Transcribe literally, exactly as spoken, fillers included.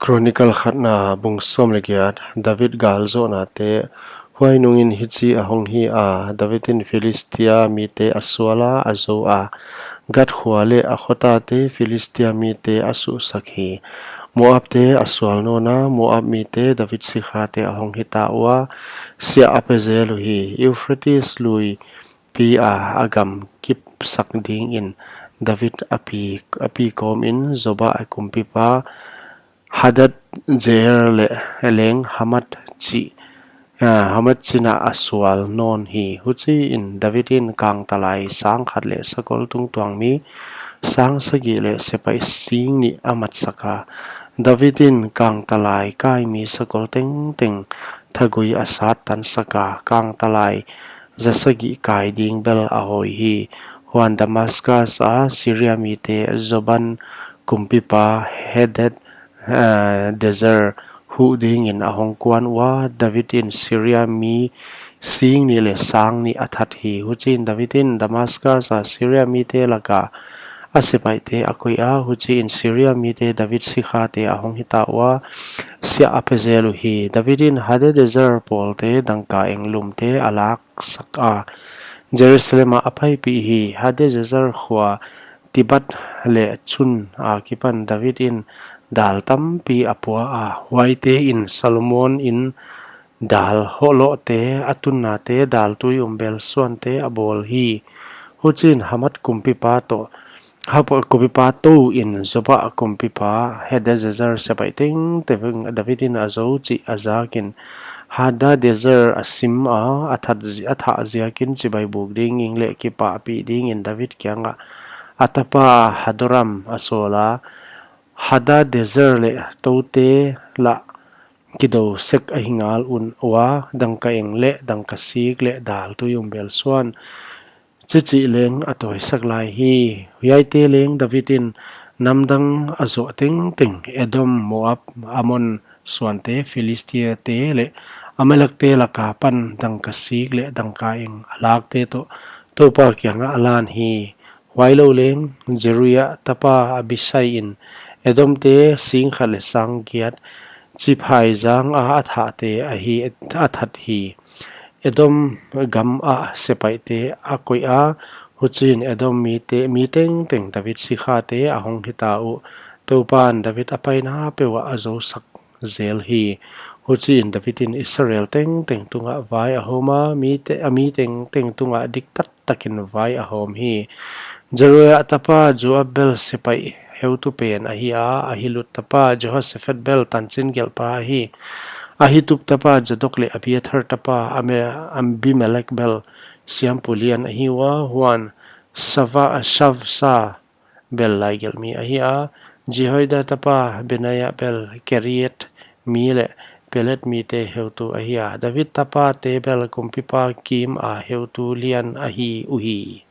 Chronicle khatna bung sawm leh giat, David gal zohnate. Huai nungin hichi ahong hi a, David in Philistia mite asuala, azou a, Gath khua leh akhotate Philistia mite asuhsak hi. Moabte asual nawna, Moab mite David sikhate ahong hita ua, siah ape zel uhi. Euphrates lui pi a agam kipsak dingin David api, api kawmin Zoba kumpipa Hadad-ezer leh leng Hamat chih, ah, Hamat chin a asual nawn hi. Huchiin David in kangtalai sang khat leh sakol tungtuang mi sang sagih leh sepaih sing nih amatsak a. David in kangtalai kai mi sakol tengteng thagui asat tansak a, kangtalai za sagih kai ding bel ahoih hi. Huan Damaskas a Syria mite Zoba kumpipa Hadad, eh, Ezer huh dingin ahong kuan ua, David in Syria mi sing nih leh sang nih athat hi. Huchiin David in Damaskas a Syria mite laka asepaihte akoih a, huchiin Syria mite David sikhate ahong hita ua, siah ape zel uhi. David in Hadad-ezer pawlte dangka eng lumte alak sak a, Jerusalem ah aphaipih hi. Hadad-ezer khua Tibhath leh Chun akipan David in dal tampi apua a, huaite in Solomon in dal hohlohte, atunnate, dal tui um bel suante abawl hi. Huchiin Hamat kumpipa toh, Hamat kumpipa tou in Zoba kumpipa Hadad-ezer sepaih tengteng David in azou chih azakin, Hadad-ezer asim a, athat zi-, athah ziakin chibai buk dingin leh kipahpih dingin David kiangah atapa Hadoram asawl a, Hadad-ezer leh toute lah kidou sek ahi ngal un ua, dangka eng leh dangka sik leh dal tui um bel suan, chichih leng atawisak lai hi. Huaite leng David in namdang azoh tengteng, Edom, Moab, Ammon suante, Philistiate leh Amalekte laka pan dangka sik leh dangka eng alakte toh Toupa kiangah alan hi. Huailou leng Zeruia tapa Abisai in Edomte sing khat leh sang giat Chiphai zang a athahte ahi, athat hi. Edom gam ah sepaihte akoih a, huchiin Edom mite, mi tengteng David sikhate ahong hita uh. Toupan David apaina peuh ah azousak zel hi. Huchiin David in Israel tengteng tungah vai ahawm a, mite, a mi tengteng tungah diktak takin vai ahawm hi. Zeruia tapa Joab bel sepaih heutu pen ahi a, Ahilud tapa Jehoshaphat bel tanchin gelhpa ahi. Ahitub tapa Zadok leh Abiathar tapa Ame-, Abimelek bel siampu lian ahi ua, huan Sava-, Shavsha bel laigelhmi ahi a, Jehoiada tapa Benaia bel Keriat mi leh Pelet mite heutu ahi a, David tapate bel kumpipa kim a heutu lian ahi uhi.